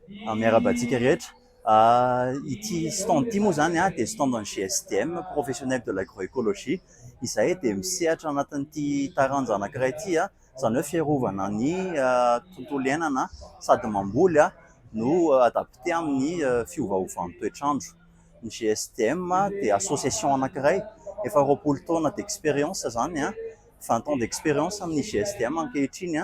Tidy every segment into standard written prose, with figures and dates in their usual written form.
Miarahaba antsika rehetra. Ity stand ity moa izany dia stand an'ny GSDM, professionnel de l'agroécologie, izay dia misehatra anatin'ity taranja anankiray ity, izany hoe fiarovana ny tontolo iainana sady mamboly no adapté amin'ny fiovaovan'ny toetr'andro. Ny GSDM dia association anankiray efa 20 taona d'expérience izany, 20 ans d'expérience amin'ny GSDM ankehitriny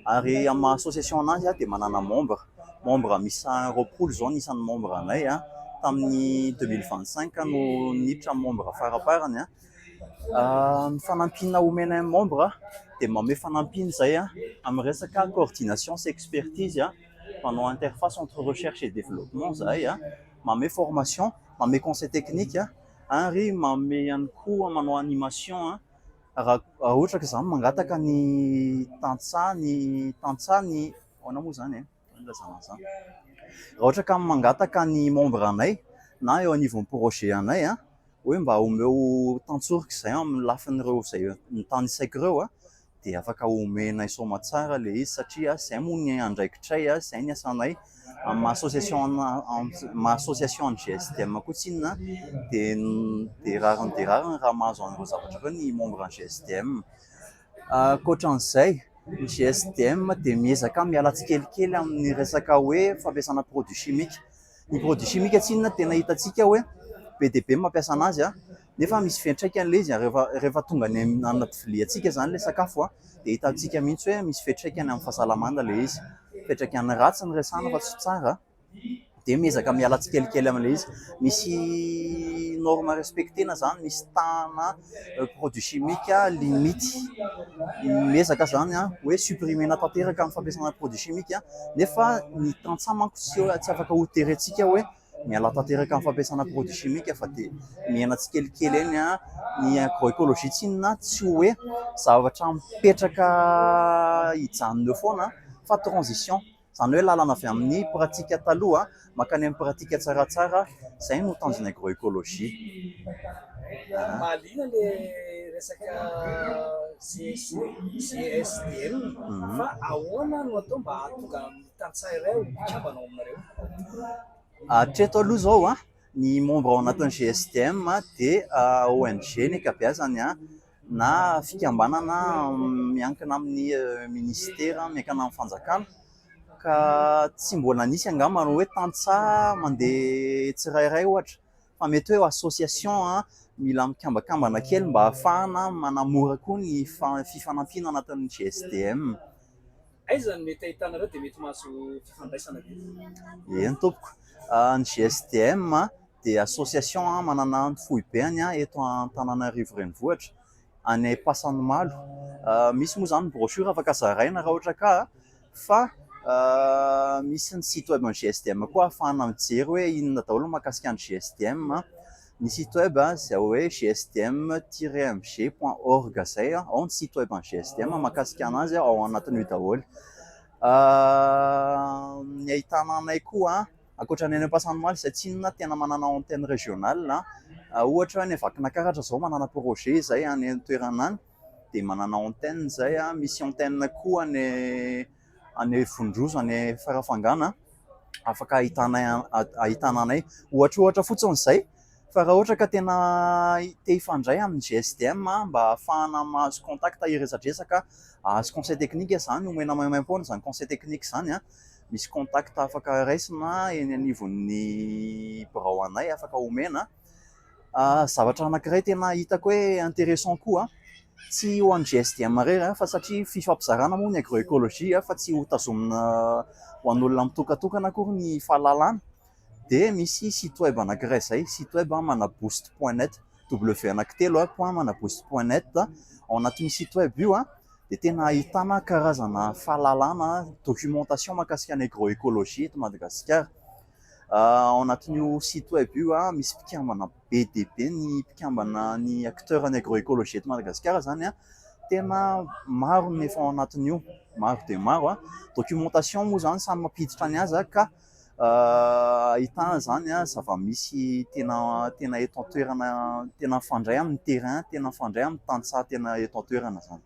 ary amin'ny maha association anazy dia manana membre, membre miisa 20 izao ny isan'ny membre anay tamin'ny 2025 no niditra membre faraparany. Ny fanampiana omenay ny membre dia manome fanampiana izay amin'ny resaka coordination sy expertise, manao interface entre recherche et développement izahay, manome formation, manome conseil technique ary manome ihany koa manao animation raha ohatra ka izany mangataka ny tantsaha ny tantsaha ny ahoana moa izany e? Ilazana an'izany. Raha ohatra ka mangataka ny membre anay na eo anivon'ny projet anay hoe mba omeo tantsoroka izay amin'ny lafin'ireo izay notanisaiko ireo dia afaka omenay soamatsara ilay izy satria izay moa ny andraikitray, izay ny asanay amin'ny maha association maha association ny GSDM koa tsinona dia dia rariny dia rariny raha mahazo an'ireo zavatra ireo ny membre ny GSDM. Ankoatran'izay, ny GSDM dia miezaka miala tsikelikely amin'ny resaka hoe fampiasana produit chimique. Ny produit chimique tsinona tena hitantsika hoe be dia be ny mampiasa anazy nefa misy fiantraikany ilay izy rehefa rehefa tonga any anaty viliantsika izany ilay sakafo dia hitantsika mihitsy hoe misy fiantraikany amin'ny fahasalamana ilay izy. Fiantraikany ratsy no resahana fa tsy tsara dia miezaka miala tsikelikely amin'ilay izy. Misy norme respecter-na izany, misy tahana produit chimique limite. Miezaka izany hoe supprimer-na tanteraka ny fampiasana produit chimique nefa ny tantsaha manko tsy afaka ho terentsika hoe miala tanteraka amin'ny fampiasana produit chimique fa dia mihena tsikelikely eny ny agroécologie tsinona tsy hoe zavatra mipetraka hijanona eo foana fa transition, izany hoe lalana avy amin'ny pratique taloha mankany amin'ny pratique tsaratsara, izay no tanjon'ny agroécologie. Mahaliana le resaka GSDM fa ahoana no atao mba hahatonga ny tantsaha iray ho mpikambana ao aminareo? Hatreto aloha izao ny membre ao anatin'ny GSDM dia ONG ny ankabeazany na fikambanana miankina amin'ny ministera, miankina amin'ny fanjakana ka tsy mbola nisy angamba ny hoe tantsaha mandeha tsirairay ohatra fa mety hoe association mila mikambakambana kely mba ahafahana manamora koa ny fifanampiana anatin'ny GSDM. Aiza no mety ahitanareo dia mety mahazo fifandraisana ve? Eny tompoko, ny GSDM dia association manana ny foibeny eto Antananarivo renivohitra, any Ampasanimalo. Misy moa izany brochure afaka zaraina raha ohatra ka fa misy ny site web ny GSDM koa ahafahana mijery hoe inona daholo ny mahakasika ny GSDM. Ny site web izay hoe gsdm-mg.org izay, ao ny site web ny GSDM mahakasika anazy ao anatin'io daholo. Ny ahitana anay koa ankoatra ny any Ampasanimalo izay tsy inona tena manana antenne régionale, ohatra hoe any Vakinankaratra izao manana projet izay any an-toerana any dia manana antenne izay, misy antenne koa any any Vondrozo any Farafangana afaka ahitana ahitana anay. Ohatrohatra fotsiny izay fa raha ohatra ka tena te hifandray amin'ny GSDM mba ahafahana mahazo contact hiresadresaka, ahazo conseil technique izany, omena maimaimpoana izany conseil technique izany, misy contact afaka raisina eny anivon'ny birao anay afaka omena. Zavatra anankiray tena hitako hoe intéressant koa, tsy ho an'ny GSDM irery fa satria fifampizarana moa ny agroécologie fa tsy ho tazomina ho an'olona mitokatokana akory ny fahalalana dia misy site web anankiray izay, site web manaboost point net, w anankitelo point manaboost point net, ao anatin'io site web io dia tena ahitana karazana fahalalana, documentation mahakasika ny agroécologie eto Madagasikara. Ao anatin'io site web io misy mpikambana be dia be ny mpikambana ny acteur ny agroécologie eto Madagasikara izany tena maro ny efa ao anatin'io, maro dia maro. Documentation moa izany samy mampiditra ny azy ka ahitana izany zava-misy tena tena eto an-toerana, tena mifandray amin'ny terrain, tena mifandray amin'ny tantsaha tena eto an-toerana izany.